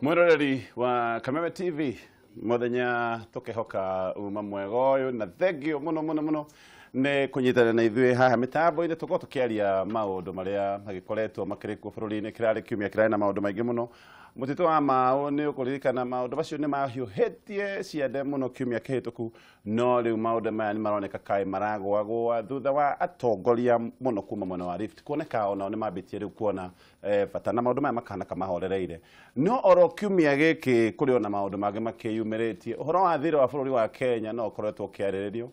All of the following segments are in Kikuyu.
Mwiroreri wa Kameme TV muthenya tukihoka uma mwega uyu na thengio muno muno muno ni kunyitanira na ithuĩ haha mitambo-inĩ tũkorwo tũkĩaria maũndũ marĩa magĩkoretwo makĩrĩ kuo bũrũri-inĩ. Kĩrarĩ kiumia kĩrarĩ na maũndũ maingĩ mũno. Mũtitũ wa Mau nĩ ũkũririkana maũndũ macio nĩ mahiũhĩtie ciande mũno kiumia kĩhĩtũku, no rĩu maũndũ maya nĩ maroneka kaĩ maragũagũa thutha wa atongoria mũno kuma mwena wa Rift kuoneka onao nĩ mambĩtie rĩu kuona bata na maũndũ maya makahana kamahorereire. No oro kiumia gĩkĩ kũrĩ ona maũndũ mangĩ makĩyumĩrĩtie. Ũhoro wa thirĩ wa bũrũri wa Kenya no ũkoretwo ũkĩarĩrĩrio,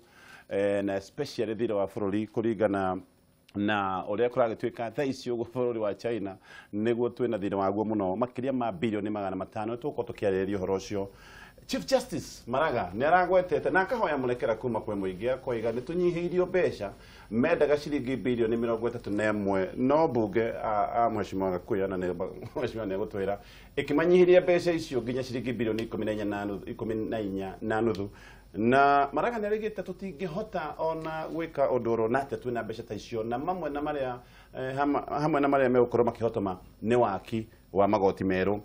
na especially thirĩ wa bũrũri kũringana na ũrĩa kũragĩtuĩka thaa ici ũguo bũrũri wa China nĩguo twĩna thirĩ waguo mũno makĩria ma bilioni 500. Tũgũkorwo tũkĩarĩrĩria ũhoro ũcio. Chief Justice Maraga nĩ aragwetete na akahoya mũrekera kuma kwĩ mũingĩ, akoiga nĩ tũnyihĩirio mbeca, mendaga ciringi bilioni 31, no mbunge a Mheshimiwa Gakuya na Mheshimiwa nĩ egũtwĩra ĩkĩmanyihĩria mbeca icio nginya ciringi bilioni 14.5. Na Maraga nĩ arĩgĩte tũtingĩhota ona gwĩka ũndũ oro na atĩa twĩna mbeca ta icio, na mamwe na marĩa hamwe na marĩa megũkorwo makĩhotoma nĩ waki wa magoti merũ.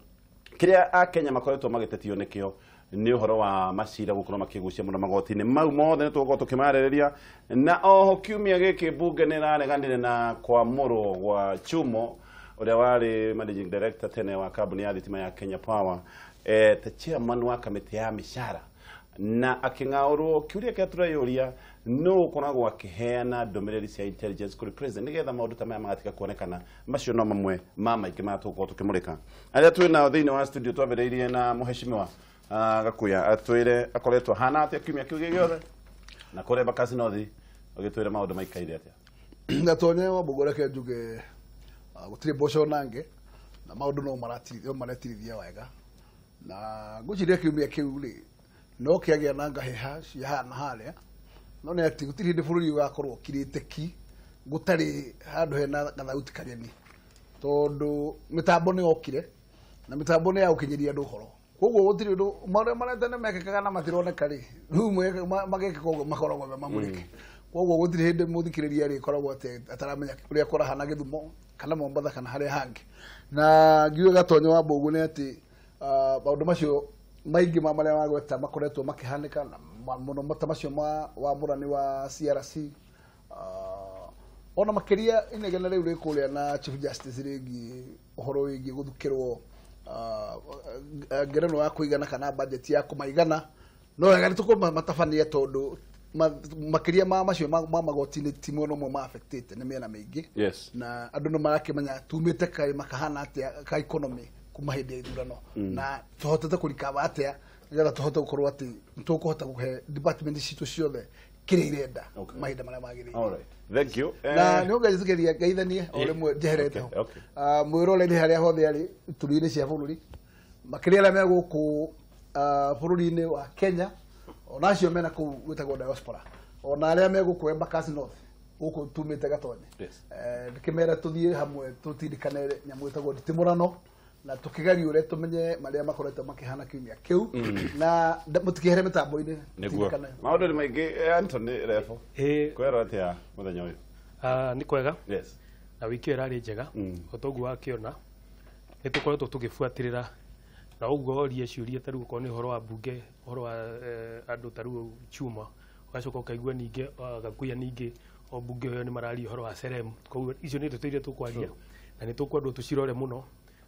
Kĩrĩa akenya makoretwo magĩtetio nĩkĩo nĩ ũhoro wa macira gũkorwo makĩgucia mũno magoti-inĩ mau mothe, nĩ tũgũkorwo tũkĩmarĩrĩria. Na oho kiumia gĩkĩ mbunge nĩ ĩrareganire na kwamũrwo gwa Chumo ũrĩa warĩ managing director tene wa kambuni ya thitima ya Kenya Power, ta chairman wa kamĩtĩ ya mĩcara, na akĩng'aũrwo. Kĩũria kĩrĩa tũreyũria, no ũkoragwo akĩheana ndũmĩrĩri cia intelligence kũrĩ president nĩgetha maũndũ ta maya magatiga kuonekana? Macio no mamwe ma maingĩ marĩa tũgũkorwo tũkĩmũrĩka. Arĩa twĩ nao thĩinĩ wa studio, twambĩrĩirie na Mheshimiwa Gakuya atwĩre akoretwo hana atĩa kiumia kĩu gĩothe, na kũrĩa Embakasi North ũgĩtwĩre maũndũ maikaire atĩa. Gatonye wa Mbũgũ, reke njuge gũtirĩ mboco nange na maũndũ no maretirithia wega, na ngwĩciria kiumia kĩu rĩ no kĩagĩa na ngahĩha cia haha na harĩa, no nĩ atĩ gũtirĩ hĩndĩ bũrũri ũgakorwo ũkirĩte ki gũtarĩ handũ hena gathauti kageni, tondũ mĩtambo nĩ yokire na mĩtambo nĩ ya gũkinyĩria andũ ũhoro. Koguo gũtirĩ ũndũ marĩa marĩa tene mekĩkaga na matironeka rĩ, rĩu magekĩka ũguo makoragwo me mamũrĩke. Koguo gũtirĩ hĩndĩ mũthikĩrĩria rĩ koragwo atĩ ataramenya ũrĩa kũrahana Gĩthumo kana Mombatha kana harĩa hangĩ. Na ngiuga Gatonye wa Mbũgũ nĩ atĩ maũndũ macio maingĩ ma marĩa magweta makoretwo makĩhanĩka, na mũno ta macio ma wamũrani wa CRC, ona makĩria inegene rĩu rĩ kũrĩa na Chief Justice rĩgiĩ ũhoro wĩgiĩ gũthukĩrwo ngerenwa ya kũigana kana budget ya kũmaigana. No wega nĩ tũkũmatabania tondũ makĩria ma macio ma magoti-inĩ ti mwena ũmwe ma affectĩte, nĩ mĩena mĩingĩ. Na andũ nĩ marakĩmenya tumĩte kaĩ makahana atĩa ka economy kuma hĩndĩ ya ithurano, na tũhotete kũrikaba atĩa nĩgetha tũhote gũkorwo atĩ nĩtũkũhota kũhe department citũ ciothe kĩrĩa irenda mahinda marĩa magĩrĩire. All right. Thank you. Na nĩ ũngeithĩkĩria ngeithanie o rĩmwe njeherete ho. Mwĩroreri harĩa hothe arĩ ituri-inĩ cia bũrũri, makĩria arĩa me gũkũ bũrũri-inĩ wa Kenya, ona acio mena kũu gwĩtagwo diaspora, ona arĩa me gũkũ Embakasi North gũkũ tumĩte Gatonye, ndĩkĩmere tũthiĩ hamwe tũtindĩkane nyamũ ĩtagwo nditimũrano na tũkĩgerie ũrĩa tũmenye marĩa makoretwo makĩhana kiumia kĩu, na mũtikĩhere mĩtambo-inĩ. Nĩguo maũndũ nĩ maingĩ. Anthony Refo, kwĩrwo atĩa mũthenya ũyũ? Nĩ kwega. Na wiki ĩyo ĩrarĩ njega o ta ũguo wakĩona nĩ tũkoretwo tũgĩbuatĩrĩra, na ũguo orie ciũria ta rĩu okorwo nĩ ũhoro wa mbunge, ũhoro wa andũ ta rĩu Chuma, ũgacoka ũkaigua ningĩ Gakuya ningĩ o mbunge ĩyo nĩ mararia ũhoro wa Serem. Koguo icio nĩ ndeto iria tũkwaria na nĩ tũkwendwo tũcirore mũno,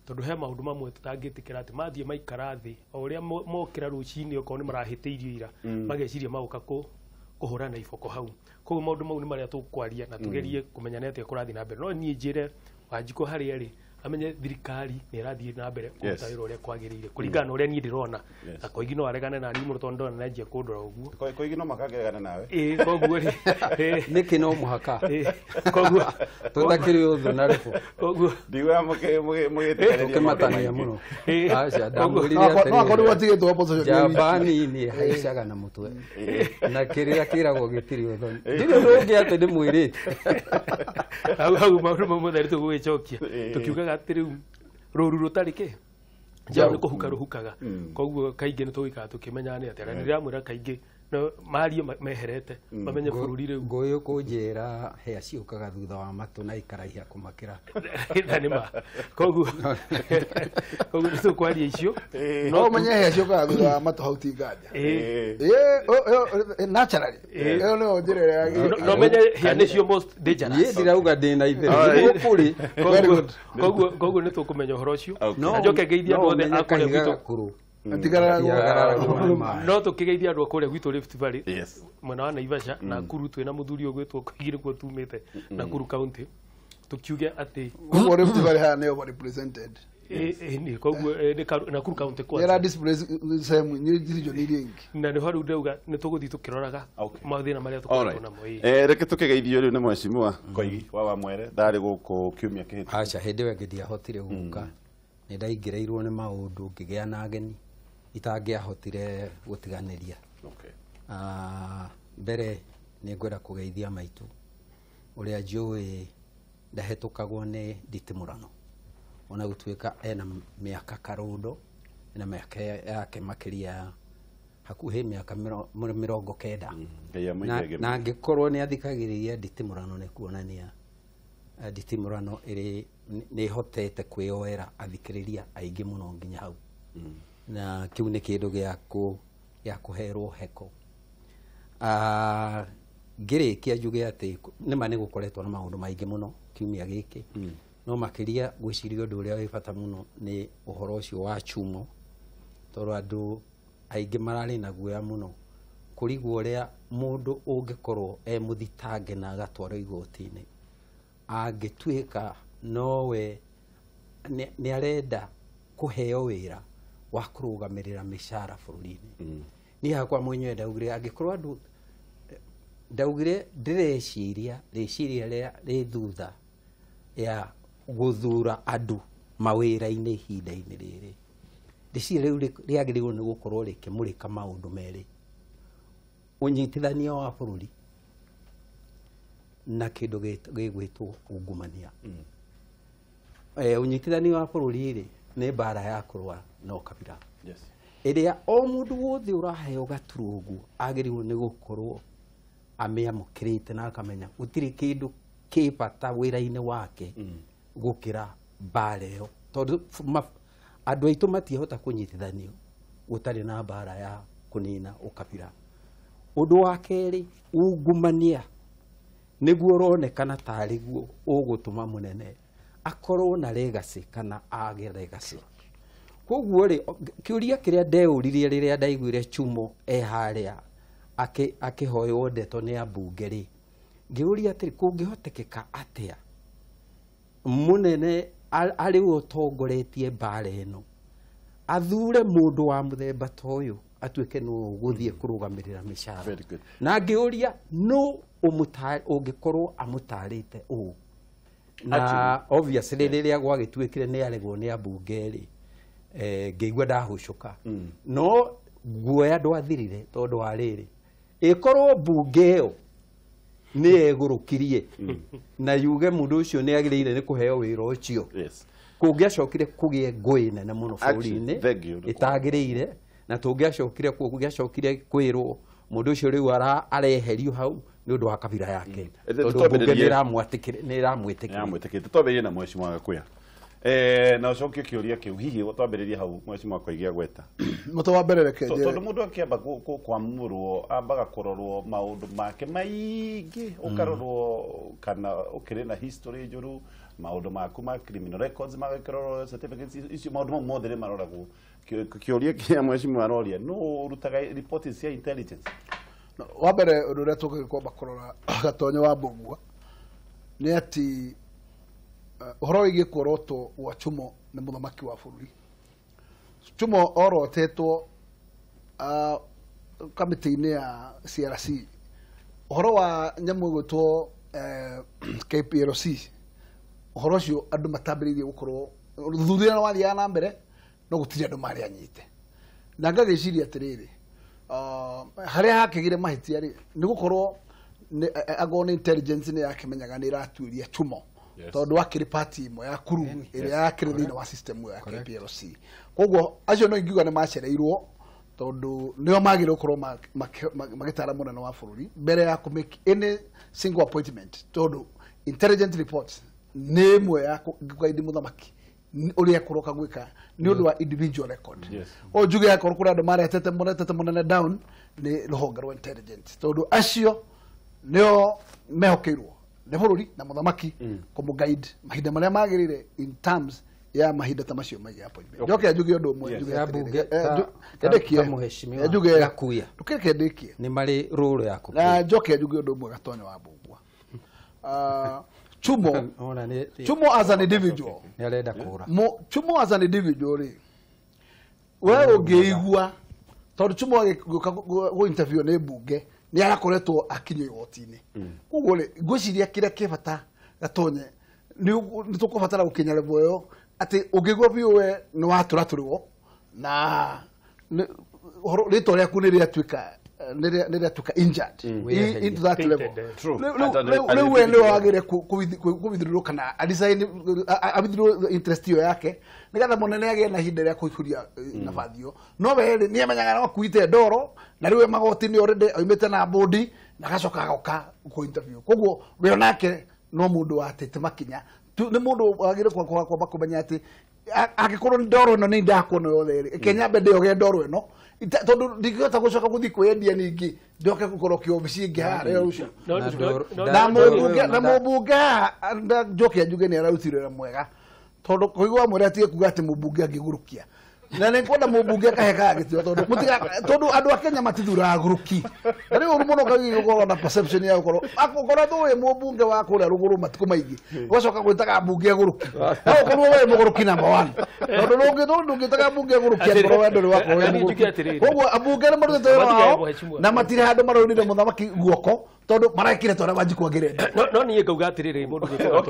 tondũ he maũndũ mamwe tũtangĩtĩkĩra atĩ mathiĩ maikara thĩ o ũrĩa mokĩra rũcinĩ okorwo nĩ marahĩtĩirio ira mageciria magoka kũhũrana iboko hau. Koguo maũndũ mau nĩ marĩa tũkwaria na tũgerie kũmenya nĩ atĩa kũrathiĩ na mbere. No niĩ njĩre Wanjikũ harĩa arĩ amenye thirikari nĩ ĩrathiĩ na mbere kũruta wĩra ũrĩa kwagĩrĩire kũringana na ũrĩa niĩ ndĩrona, na Koigi no aregane na niĩ mũno tondũ ndona nĩanjia kũndora ũguo. Koigi no mũhaka aregane nawe. Ĩĩ, koguo rĩ, nĩkĩ no mũhaka? Koguo tũtakĩrĩ ũthũ na Rebo. Koguo ndiuga mũgĩtĩkanĩria tũkĩmatania mũno. Aca, ndamwĩrire No akorwo watigĩtwo opposition. Njamba nini haicaga na mũtwe na kĩrĩa kĩragwo gĩtirĩ ũthoni, ndirĩ ũndũ ũngĩ atĩ ndĩmwĩrĩte. Hau hau maũndũ mau mothe nĩtũgũgĩcokia tũkiugaga atĩ rĩu rũru rũtarĩ kĩ njaũ nĩ kũhuka rũhukaga. Koguo kaingĩ nĩ tũgũikara tũkĩmenyaga nĩ atĩa, na nĩndĩramwĩra kaingĩ Marie meherete mamenye bũrũri rĩu. Ngũyũ kũnjĩra hĩa ciũkaga thutha wa matũ na ikaraiha kũmakĩra. Na nĩ ma. Koguo nĩ tũkwaria icio. No menye hĩa ciũkaga thutha wa matũ hau ti nganja. Naturally. Ĩyo nĩyo njĩra ĩrĩa no menye hĩa nĩcio most dangerous. Niĩ ndirauga ndĩ na itherũ. Nĩguo kũrĩ. Koguo nĩ tũkũmenya ũhoro ũcio. Na njoke ngeithie andũ othe a kũrĩa gwitũ. No tũkĩgeithia andũ a kũrĩa gwitũ Rift Valley. Mwena wa Naivasha na Nakuru twĩna mũthuri ũgwĩtwo Koigi nĩkuo tumĩte Nakuru County. Tukiuge atĩ koguo Rift Valley haha nĩ overrepresented. Koguo nĩ Nakuru County kwanza. Nĩ displace sehemu nyingĩ region iria ingĩ. Na nĩho rĩu ndauga nĩ tũgũthiĩ tũkĩroraga mathĩna marĩa tũkoretwo namo. Reke tũkĩgeithio rĩu nĩ mheshimiwa Koigi wa Wamwere ndarĩ gũkũ kiumia kĩhĩtũku. Aca hĩndĩ ĩyo ĩngĩ ndiahotire gũka. Nĩ ndaingĩrĩirwo nĩ maũndũ ngĩgĩa na ageni itangĩahotire gũtiganĩria. Mbere nĩ ngwenda kũgeithia maitũ ũrĩa njũĩ ndahetũkagwo nĩ nditimũrano ona gũtuĩka ena mĩaka karũndo ena mĩaka yake makĩria hakuhĩ mĩaka 90 na angĩkorwo nĩ athikagĩrĩria nditimũrano nĩ kuonania nditimũrano ĩrĩ nĩ ĩhotete kwĩyoera athikĩrĩria aingĩ mũno nginya hau. Na kĩu nĩ kĩndũ gĩa kũherwo heko. Ngĩrĩkia njuge atĩ nĩma nĩ gũkoretwo na maũndũ maingĩ mũno kiumia gĩkĩ. No makĩria gwĩciria ũndũ ũrĩa wĩ bata mũno nĩ ũhoro ũcio wa Chumo tondũ andũ aingĩ mararĩ na guoya mũno kũrigwo ũrĩa mũndũ ũngĩkorwo e mũthitange na agatwarwo igoti-inĩ angĩtuĩka nowe nĩ arenda kũheo wĩra wa kũrũgamĩrĩra mĩcara bũrũri-inĩ. Niĩ hakwa mwenyewe ndaugire angĩkorwo andũ ndaugire ndĩreciria rĩciria rĩa rĩ thutha ya gũthura andũ mawĩra-inĩ ihinda-inĩ rĩrĩ rĩciria rĩu rĩagĩrĩirwo nĩ gũkorwo rĩkĩmũrĩka maũndũ merĩ, ũnyitithania wa bũrũri na kĩndũ gĩgwĩtwo ungumania. Ũnyitithania wa bũrũri rĩ nĩ mbara ya kũrũa na ũkabira. Ĩrĩa o mũndũ wothe ũraheo gaturwa agĩrĩirwo nĩ gũkorwo amĩamũkĩrĩte na akamenya gũtirĩ kĩndũ kĩ bata wĩra-inĩ wake gũkĩra mbara ĩyo tondũ andũ aitũ matiahota kũnyitithanio gũtarĩ na mbara ya kũnina ũkabira. Ũndũ wa kerĩ, ungumania nĩguo ũronekana tarĩ guo ũgũtũma mũnene akorwo na legacy kana age legacy. Koguo rĩ kĩũria kĩrĩa ndeũririe rĩrĩa ndaiguire Chumo e harĩa akĩhoywo ndeto nĩ ambunge rĩ, ngĩũria atĩrĩ kũngĩhotekeka atĩa mũnene arĩ we ũtongoretie mbara ĩno athure mũndũ wa mũthemba ta ũyũ atuĩke nĩwe ũgũthiĩ kũrũgamĩrĩra mĩcara. Na ngĩũria nũ ũngĩkorwo amũtarĩte ũũ. Na obviously rĩrĩa gwagĩtuĩkire nĩ aregwo nĩ ambunge rĩ, ngĩigua ndahũcũka. No guoya ndwathirire tondũ wa rĩrĩ ĩkorwo mbunge ĩyo nĩ yegũrũkirie na yuge mũndũ ũcio nĩ agĩrĩire nĩ kũheo wĩra ũcio, kũngĩacokire kũgĩe ngũĩ nene mũno bũrũri-inĩ ĩtagĩrĩire, na tũngĩacokire kwĩrwo mũndũ ũcio rĩu areherio hau nĩ ũndũ wa kabira yake tondũ mbunge nĩ ĩramwĩtĩkĩria. Tũtwambĩrĩrie na mheshimiwa Gakuya. Na ũcokie kĩũria kĩu hihi twambĩrĩrie hau mheshimiwa Koigi agweta. Mũtwe wa mbere reke njĩre tondũ mũndũ akĩamba kwamũrwo ambaga kũrorwo maũndũ make maingĩ, ũkarorwo kana ũkĩrĩ na history njũru, maũndũ maku ma criminal records magakĩrorwo, certificates icio maũndũ mau mothe nĩ maroragwo. Kĩũria kĩa mheshimiwa aroria nũ ũrutaga report cia intelligence? Wa mbere ũndũ ũrĩa tũngĩkwamba kũrora Gatonyo wa Mbũgua nĩ atĩ ũhoro wĩgiĩ kuorotwo gwa Chumo nĩ mũthamaki wa bũrũri. Chumo orotetwo kamĩtĩ-inĩ ya CRC ũhoro wa nyamũ ĩgwĩtwo KPLC, ũhoro ũcio andũ matambĩrĩirie gũkorwo ũthuthuria nĩ wathiaga na mbere no gũtirĩ andũ marĩ anyite. Na ngagĩciria atĩrĩrĩ, harĩa hakĩgire mahĩtia rĩ nĩ gũkorwo angorwo nĩ intelligence nĩ yakĩmenyaga nĩ ĩratuĩria Chumo tondũ akĩrĩ party ĩmwe ya kuru ĩrĩa yakĩrĩ thĩinĩ wa system ya KPLC. Koguo acio no ingiuga nĩ macereirwo Tondu nio magire gukorwo magitara munene wa bururi mbere ya ku make any single appointment, tondu intelligent reports ni imwe ya kugaidi muthamaki uria kuroka gwika ni undu wa individual record. O njuge akorwo kuri andu maretete muretete munene down ni ruhonge rwa intelligence, tondu acio nio mehokeirwo ni bururi na muthamaki kumuguide mahinda maria magirire in terms ya mahinda ta macio maiga appointment. Njoke njuge undu umwe njuge njuge njuge Gakuya ndukeke ndikie ni mari role yaku na njoke njuge undu umwe Gatonyo wa Mbugua. Chumo Chumo as an individual ni arenda kura Chumo as an individual ri we ungiigua tondu Chumo agiguka go interview ni bunge ni arakoretwo akinywo igoti-ini. Koguo ri ngwiciria kiria ki bata Gatonye ni tukubatara gukinya level iyo ati ungigua biu we ni waturaturwo na ritwa riaku ni riatuika ni riatuika injured into that level. Riu we ni wagire kuwithdraw kana resign awithdraw interest iyo yake nigetha munene agie na ihinda ria kuihuria nabathi iyo. No we ni amenyaga no akuite ndoro na riu magoti-ini already oimite na bodi na gacoka agoka ku interview. Koguo we onake no mundu watete makinya ni mundu wagire kwamba kumenya ati angikorwo ni ndoro ino ni ndakuona yothe ri Kenya mbe ndioge ndoro ino tondu ndingihota gucoka guthii kwiendia ningi ndoke gukorwo kiobici ingi haria rucio na mubunge njoke njuge ni ararutire wira mwega tondu kuigua mwira atige kuga ati mubunge angigurukia na nĩngwenda mũmbunge akahekaga gĩtĩo tondu mũtiga tondu andũ a Kenya matithuraga nguruki na rĩu ũru mũno kagĩ gũkorwo na perception ya gũkorwo ũkoretwo wĩ mũmbunge wa kũrĩa rũgũrũ matukũ maingĩ ũgacoka gwĩtaga mbunge agũrũki no ũkorwo wĩ mũgũrũki number 1 tondu ndũngĩtaga mbunge agũrũki angĩkorwo we ndũrĩ wakorwo wĩ mũgũrũki. Koguo ambunge nĩ marutĩte wĩra wao na matirĩ handũ maraunire mũthamaki guoko tondu marekire ta ũrĩa Wanjikũ angĩrenda. No niĩ ngauga atĩrĩrĩ mũndũ gwĩtwo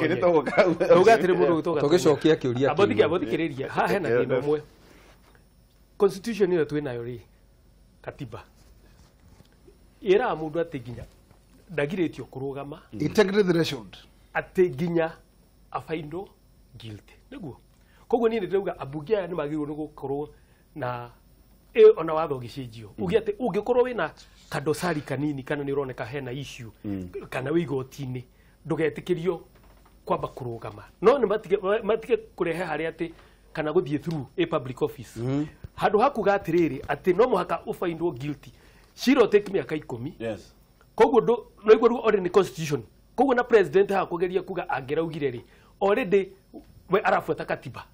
atĩrĩ mũndũ gwĩtwo tũgĩcokia kĩũria kĩu abothikĩrĩria haha hena thĩna ũmwe. Constitution ĩyo twĩ nayo rĩ, katiba ĩraga mũndũ atĩ nginya ndagirĩtio kũrũgama integrity threshold atĩ nginya abaindwo guilty nĩguo. Koguo niĩ nĩndĩrauga ambunge aya nĩ magĩrĩirwo nĩ gũkorwo na ona watho ũgĩcenjio uge atĩ ũngĩkorwo wĩna kadosari kanini kana nĩ ũroneka hena issue kana wĩ igoti-inĩ ndũgetĩkĩrio kwamba kũrũgama no nĩ matige kũrehe harĩa atĩ kana gũthiĩ through a public office handũ ha kuga atĩrĩrĩ atĩ no mũhaka ũbaindwo guilty cira ũtake mĩaka 10. Yes. Koguo noiguo rĩu already nĩ constitution. Koguo na president haha kũgeria kuga angĩraugire rĩ already we arabuata katiba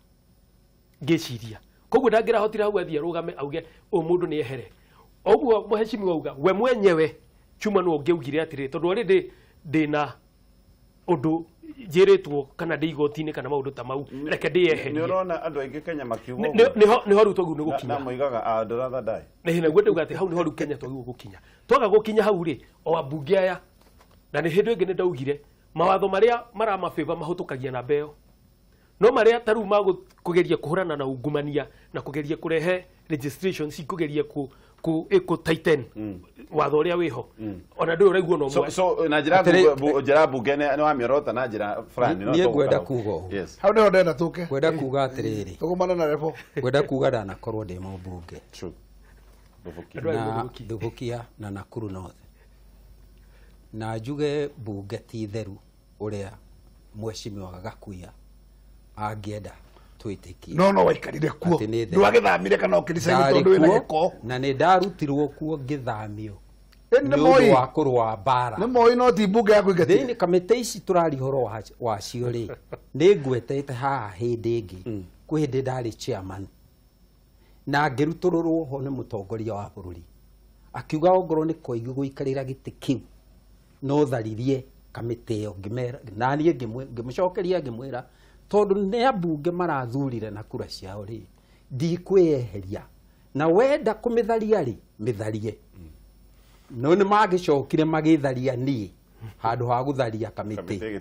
ngĩciria. Koguo ndangĩrahotire hau athiĩ arũgame auge ũyũ mũndũ nĩ ehere. Ũguo mũheshimiwa auga we mwenyewe Chuma no ũngĩaugire atĩrĩrĩ tondũ already ndĩna ũndũ njĩrĩtwo kana ndĩ igoti-inĩ kana maũndũ ta mau reke ndĩyeherie. Nĩ ũrona andũ aingĩ Kenya makiuga ũguo. Nĩho rĩu twagĩrĩirwo nĩ gũkinya. Na moigaga I'd rather die. Nĩ naguo ndauga atĩ hau nĩho rĩu Kenya twagĩrĩirwo gũkinya. Twaga gũkinya hau rĩ o ambunge aya na nĩ hĩndĩ ĩngĩ nĩ ndaugire mawatho marĩa maramabĩba mahũtũkagia namba ĩyo no marĩa ta rĩu ma kũgeria kũhũrana na ungumania na kũgeria kũrehe registration ci kũgeria ku tighten watho ũrĩa wĩho ona ndũyũ ũraigua no ũmwe. So na njĩra mbunge nĩ wamĩorota na njĩra fulani niĩ ngwenda kuga ũũ. Yes. Hau nĩho ndĩrenda tũke. Ngwenda kuga atĩrĩrĩ tũgũmane na rebo. Ngwenda kuga ndanakorwo ndĩ mũmbunge True. Na Thubukia na Nakuru North na njuge mbunge ti theru ũrĩa mheshimiwa Gakuya angĩenda twĩtĩkie. No waikarire kuo ndwagĩthamire kana ũkĩresign tondũ wĩna gĩko na nĩ ndarutirwo kuo ngĩthamio nĩ ũndũ wa kũrũa mbara. Nĩ moi no ti mbunge ya kũingatithio. Thĩinĩ kamĩtĩ ici tũraria ũhoro wacio rĩ nĩ ngwetete haha hĩndĩ ĩngĩ kwĩ hĩndĩ ndarĩ chairman na ngĩrutũrũrwo ho nĩ mũtongoria wa bũrũri akiuga ongorwo nĩ Koigi gũikarĩra gĩtĩ kĩu no tharirie kamĩtĩ ĩyo ngĩmera na niĩ ngĩmũcokeria ngĩmwĩra tondu nĩ ambunge marathurire na kura ciao rĩ ndikwĩyeheria na wenda kũmĩtharia rĩ mĩtharie. No nĩ magĩcokire magĩtharia niĩ handũ ha gũtharia kamĩtĩ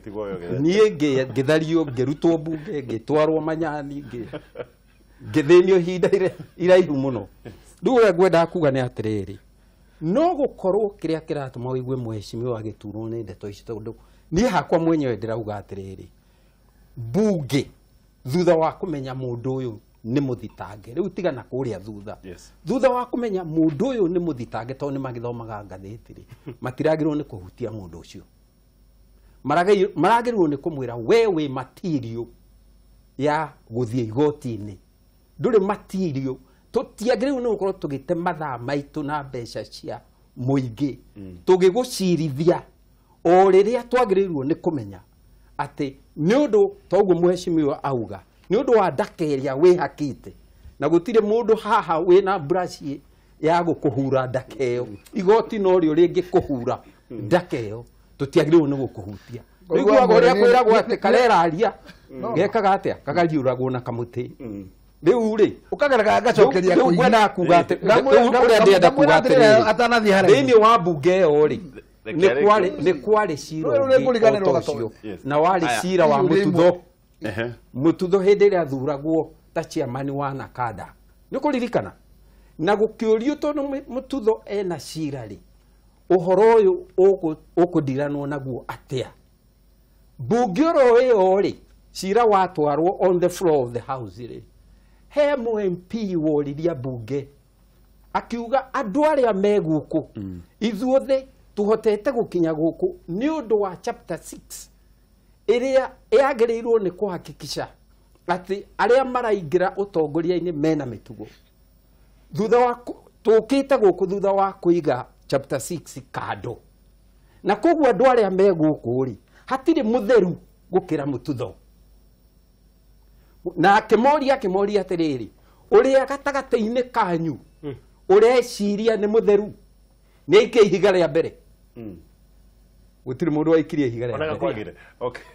niĩ ngĩthario ngĩrutwo mbunge ngĩtwarwo Manyani ngĩthĩnio ihinda iraihu mũno. Rĩu ũrĩa ngwendaga kuga nĩ atĩrĩrĩ no gũkorwo kĩrĩa kĩratũma ũigue mheshimiwa agĩturwo nĩ ndeto ici tondũ niĩ hakwa mwenyewe ndĩrauga atĩrĩrĩ mbunge thutha wa kũmenya mũndũ ũyũ nĩ mũthitange rĩu tigana kũrĩa thutha. Thutha wa kũmenya mũndũ ũyũ nĩ mũthitange tondũ nĩ magĩthomaga ngathĩti rĩ, matiragĩrĩirwo nĩ kũhutia mũndũ ũcio. Maragĩrĩirwo nĩ kũmwĩra we wĩ material ya gũthiĩ igoti-inĩ, ndũrĩ material. Tũtiagĩrĩirwo nĩ gũkorwo tũgĩte mathaa maitũ na mbeca cia mũingĩ tũgĩgũcirithia o rĩrĩa twagĩrĩirwo nĩ kũmenya atĩ nĩ ũndũ toguo mheshimiwa auga nĩ ũndũ wa ndaka ĩrĩa wĩhakĩte na gũtirĩ mũndũ haha wĩna brush ya gũkũhura ndaka ĩyo, igoti no rĩo rĩngĩkũhura ndaka ĩyo, tũtiagĩrĩirwo nĩ gũkũhutia. Rĩu ũrĩa kwĩragwo atĩ kareraria gekaga atĩa kagariũragwo na kamũtĩ. Rĩu rĩ ũkagereka gacokeria kũi ngwendaga kuga atĩ ũrĩa ndĩrenda kuga atĩrĩrĩ, thĩinĩ wa mbunge ĩyo rĩ nĩ kwarĩ cira ũngĩ ũcio na warĩ cira wa Mututho. Mututho hĩndĩ ĩrĩa athuragwo ta chairman wa Nakada nĩ kũririkana na gũkĩũrio tondũ Mututho ena cira rĩ, ũhoro ũyũ ũkũndiranwo naguo atĩa? Mbunge oro ĩyo rĩ, cira watwarwo on the floor of the house rĩ, he MP woririe mbunge akiuga andũ arĩa me gũkũ ithuothe tuhotete gũkinya gũkũ nĩ ũndũ wa chapter 6 ĩrĩa yagĩrĩirwo nĩ kũhakikisha atĩ arĩa maraingĩra ũtongoria-inĩ mena mĩtugo. Thutha wa tũkĩte gũkũ thutha wa kũiga chapter 6 kando, na koguo andũ arĩa me gũkũ rĩ hatirĩ mũtheru gũkĩra Mututho. Na akĩmoria atĩrĩrĩ, ũrĩa gatagatĩ-inĩ kanyu ũreciria nĩ mũtheru nĩ aikie ihiga rĩa mbere. Gũtirĩ mũndũ waikirie ihiga rĩa mbere.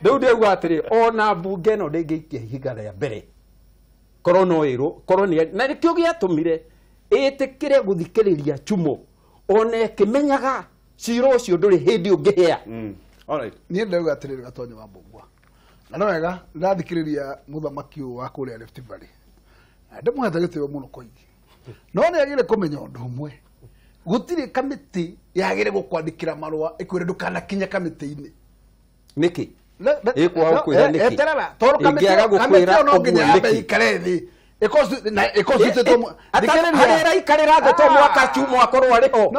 Rĩu ndĩrauga atĩrĩ, ona mbunge ĩno ndĩngĩikia ihiga rĩa mbere korwo no ĩrwo korwo nĩ na nĩkĩo gĩatũmire ĩtĩkĩre gũthikĩrĩria Chumo ona ĩkĩmenyaga cira ũcio ndũrĩ hĩndĩ ũngĩhĩa. Niĩ ndĩrauga atĩrĩrĩ Gatonyo wa Mbũgua, na no wega ndĩrathikĩrĩria mũthamaki ũyũ wa kũrĩa Rift Valley na ndĩmũhete gĩtĩo mũno koigi, no nĩ agĩrĩire kũmenya ũndũ ũmwe, gũtirĩ kamĩtĩ yagĩrĩire gũkwandĩkĩra marũa ĩkwĩre ndũkanakinye kamĩtĩ-inĩ. Nĩkĩ? Ĩkwaga gũkwĩra nĩkĩ? Eterera, tondũ kamĩtĩ ĩyo no nginya yambe ĩikare thĩ harĩa ĩraikarĩra thĩ to mwaka Chumo akorwo arĩ ho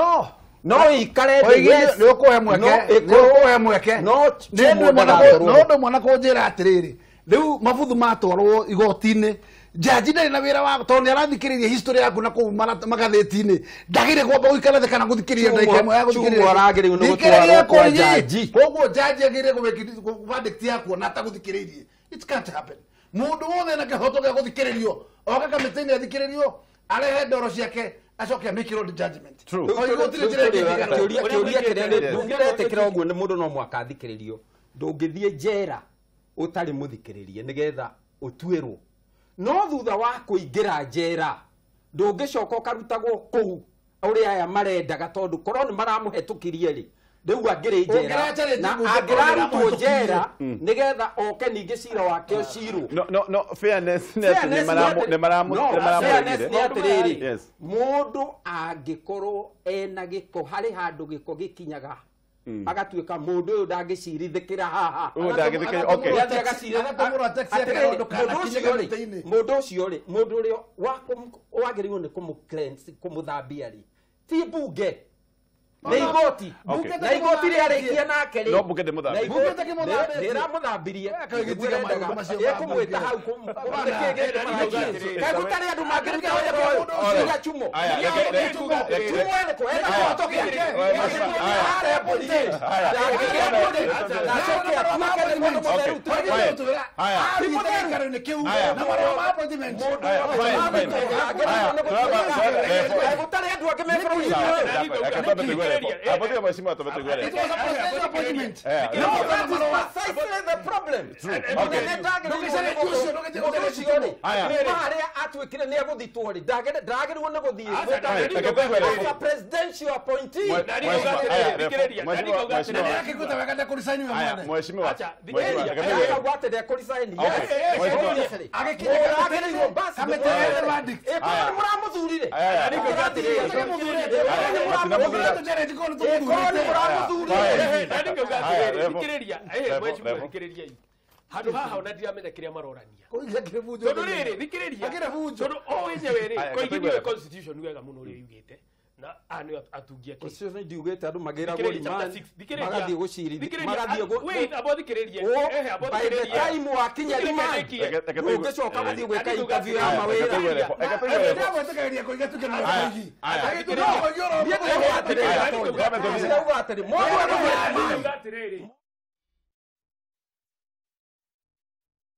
no ĩikare thĩ. Nĩ ũkũhe mweke, nĩ ũkũhe mweke. No Chumo ndagakorwo no ũndũ mwana kũnjĩra atĩrĩrĩ, rĩu mabuthu matwarwo igoti-inĩ, jaji ndarĩ na wĩra wa tondũ nĩ arathikĩrĩria history yaku na kũu magathĩti-inĩ, ndagĩrĩire kwamba gũikara thĩ kana gũthikĩrĩria ndagĩka ĩmwe ya gũthikĩrĩria. Chumo aragĩrĩirwo nĩ gũtwarwo kwa jaji. Koguo jaji agĩrĩire kũmake verdict yaku na atagũthikĩrĩirie. It can't happen. Mũndũ wothe ena kĩhoto gĩa gũthikĩrĩrio, oke kamĩtĩ-inĩ athikĩrĩrio, arehe ndoro ciake, acoke amĩkĩrwo judgment. Kĩũria kĩrĩa ndũngĩretĩkĩra ũguo nĩ mũndũ no mũhaka athikĩrĩrio. Ndũngĩthiĩ njera ũtarĩ mũthikĩrĩrie nĩgetha ũtuĩrwo. No thutha wa kũingĩra njera ndũngĩcoka ũkarutagwo kũu ũrĩa aya marendaga tondũ korwo nĩ maramũhetũkirie rĩ, rĩu angĩrĩ njera na angĩrarutwo njera nĩgetha oke ningĩ cira wake ũcirwo. No fairness nĩ atĩ nĩ maramũregire. Nĩ atĩrĩrĩ, mũndũ angĩkorwo ena gĩko harĩ handũ gĩko gĩkinyaga agatuĩka mũndũ ũyũ ndangĩcirithĩkĩra haha. Mũndũ ũcio rĩ, mũndũ ũrĩa wagĩrĩirwo nĩ kũmũ-cleanse, kũmũthambia rĩ, ti mbunge nĩ igoti. Na igoti rĩarĩkia nake rĩ, no mbunge ndĩmũthambie. Nĩ ĩramũthambirie. Ĩkũmwĩta hau kaĩ gũtarĩ andũ mangĩruta wĩra ũyũ Chumo. Chumo ena kĩhoto gĩake. Gũtarĩ andũ angĩ me bũrũri-inĩ ũyũ. It was a presidential appointment. No, that is precisely the problem. Harĩa atuĩkire nĩ egũthitwo rĩ, ndagĩrĩirwo nĩ gũthiĩ. A presidential appointee. Mũramuthurire. Handũ haha ona ndiramenya kĩrĩa marorania. Koigi akĩrĩ bunjo. Tondũ rĩrĩ, thikĩrĩria. Akĩrĩ bunjo. Tondũ o wenyewe rĩ, Aya, Koigi reke nĩwe constitution wega mũno ũrĩa yugĩte. Na aya nĩo atungi a kĩĩ. Constitution ndiugĩte andũ magĩragwo Thikĩrĩria chapter remand 6, thikĩrĩria. magathiĩ gũcirithio Thikĩrĩria, magathiĩ wait, amba thikĩrĩrie. Ehe, amba by the thikĩrĩrie. time wakinya Thikĩrĩria remand ndĩkie. Reke tũigue- ũngĩcoka gũthiĩ gwĩka Aya, interview ya reke mawĩra tũigue reke tũigue report. Ndĩramwĩtĩkĩria Koigi atuĩke nĩwe Aya, Koigi. aya. Agĩtuĩka Koigi oro Niĩ ndĩrauga atĩrĩrĩ, Aya, Tonyo. twambe tũthiĩ. Ndĩrauga atĩrĩ, mũndũ Ndauga atĩrĩrĩ.